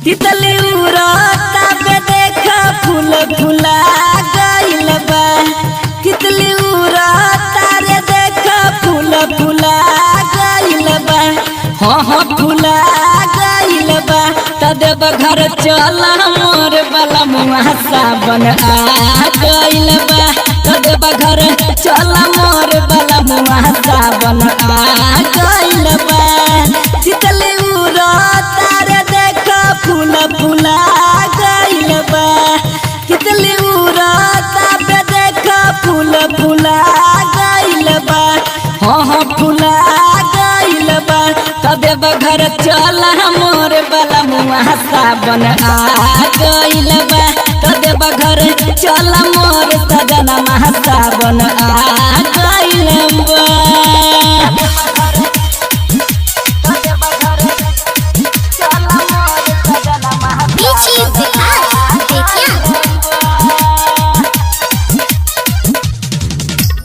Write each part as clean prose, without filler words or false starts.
तितली उड़ता बे देख फूल फुला गइल बा। तितली उड़ता रे देख फूल फुला गइल बा। हाँ हाँ फुला गइल बा। तदेव घर चल मोर बलमुआ सावन आ गइल बा। तदेव घर चल मोर बलमुआ सावन आ गइल बा। तितली उड़ता रे देख फूल फुला गइल बा। तितली उड़ता बे देख फूल फुला गइल बा। हाँ हाँ फुला गइल बा। तदेव घर चल मोर बलमुआ सावन आ गइल बा। तदेव घर चल मोर सजनमा सावन आ गइल बा। डीजे विकास बेतिया।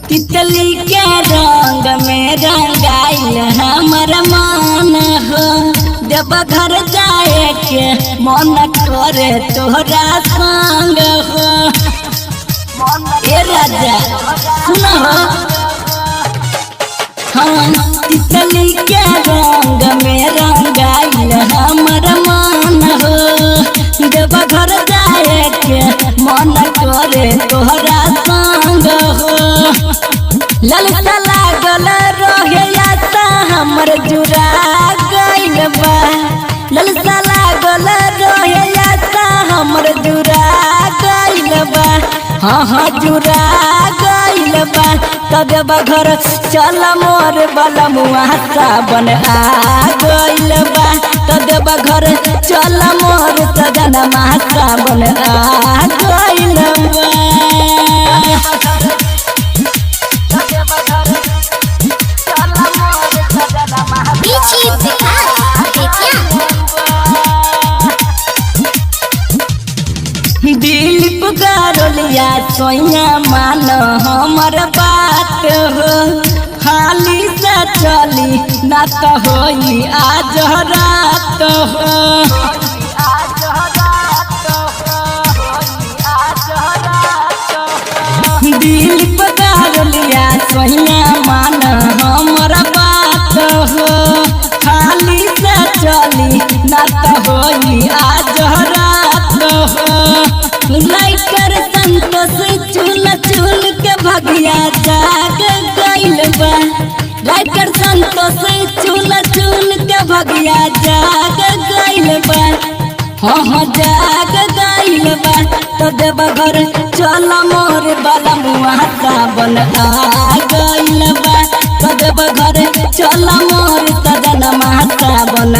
तितली के रंग में रंगाइल हमर मन हो। देव घर जाए के मन करे तोहरा संग हो। ए राजा सुन हो। हाँ तितली के रंग में रंगाइल हमर मन हो। देव घर जाए के मन करे तोहरा संग हो। ललसा लागल रहे आशा हमर जुड़ा गइल बा। ललसा लागल रहे आशा हमर जुड़ा गइल बा। हाँ हाँ जुड़ा गइल बा। तब घर चल मोर बलमुआ सावन आ गइल बा। तब घर चल मोर सजनमा सावन आ गइल बा। डीजे विकास बेतिया। दिलीप गारोलिया सोया मान हमर बात हो। खाली से चली ना तो होई आज रात हो। दिलीप गारोलिया सोया मान हमर बात हो। खाली से चली ना तो होई आज रात हो। राइटर संतोष चुन चुन के भगिया जाग गइल बा। राइटर संतोष चुन चुन के भगिया जाग गइल बा। हाँ हाँ जाग गइल बा। तदेव घर चल मोर बलमुआ सावन आ गइल बा। तदेव घर चल मोर सजनमा सावन